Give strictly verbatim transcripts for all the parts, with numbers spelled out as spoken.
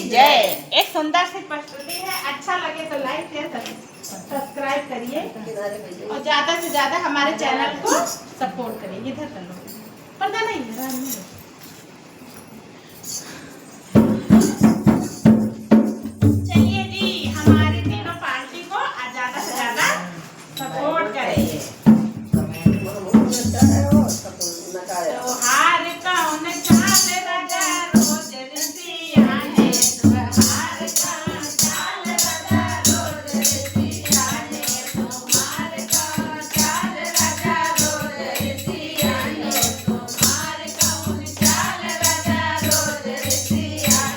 जय। एक सुंदर सी प्रस्तुति है, अच्छा लगे तो like, share, subscribe करिए और ज्यादा से ज्यादा हमारे channel को support करिए। इधर कर लो, पर्दा नहीं है, रानी है। चलिए जी, हमारी तीनों party को आ, ज्यादा से ज्यादा support करिए। तोहार कौन चाल राजा, रोज रिसियाने। तोहार कौन चाल राजा, रोज रिसियाने। तोहार कौन चाल राजा, रोज रिसियाने। तोहार कौन चाल राजा, रोज रिसियाने।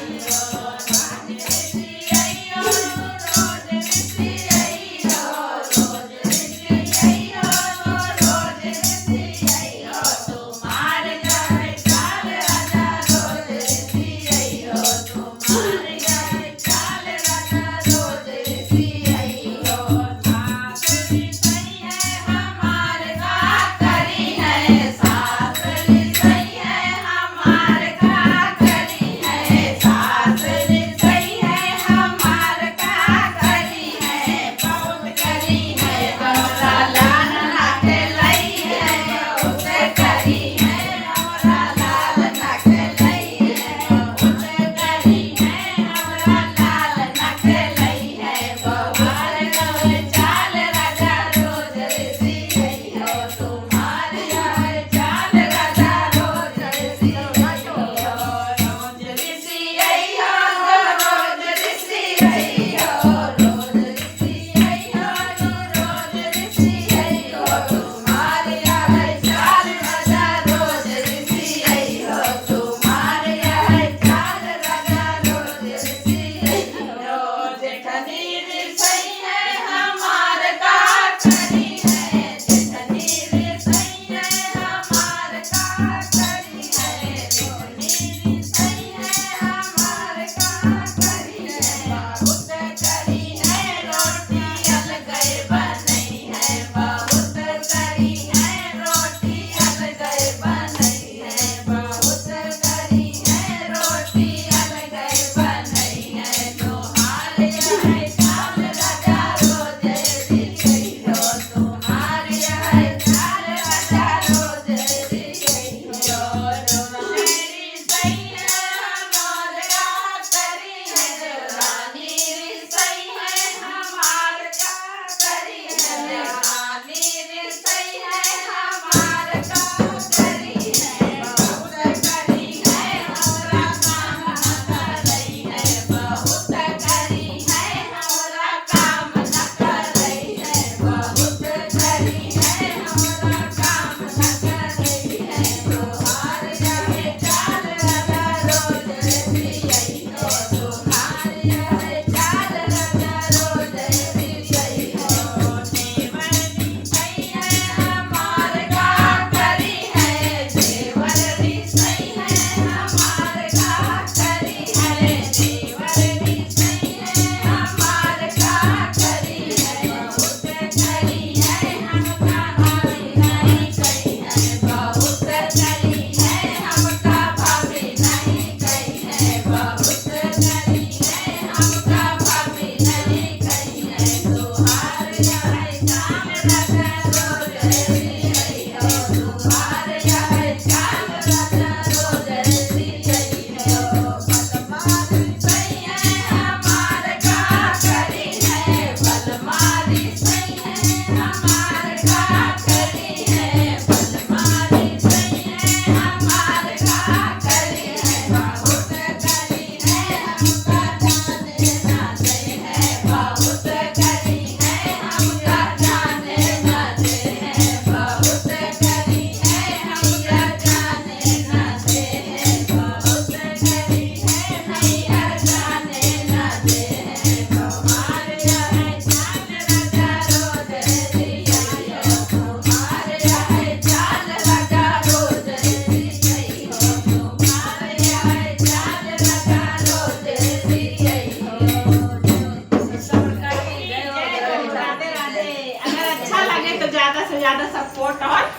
अगर अच्छा लगे तो ज्यादा से ज्यादा support और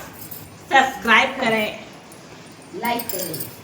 subscribe करें। Like करें।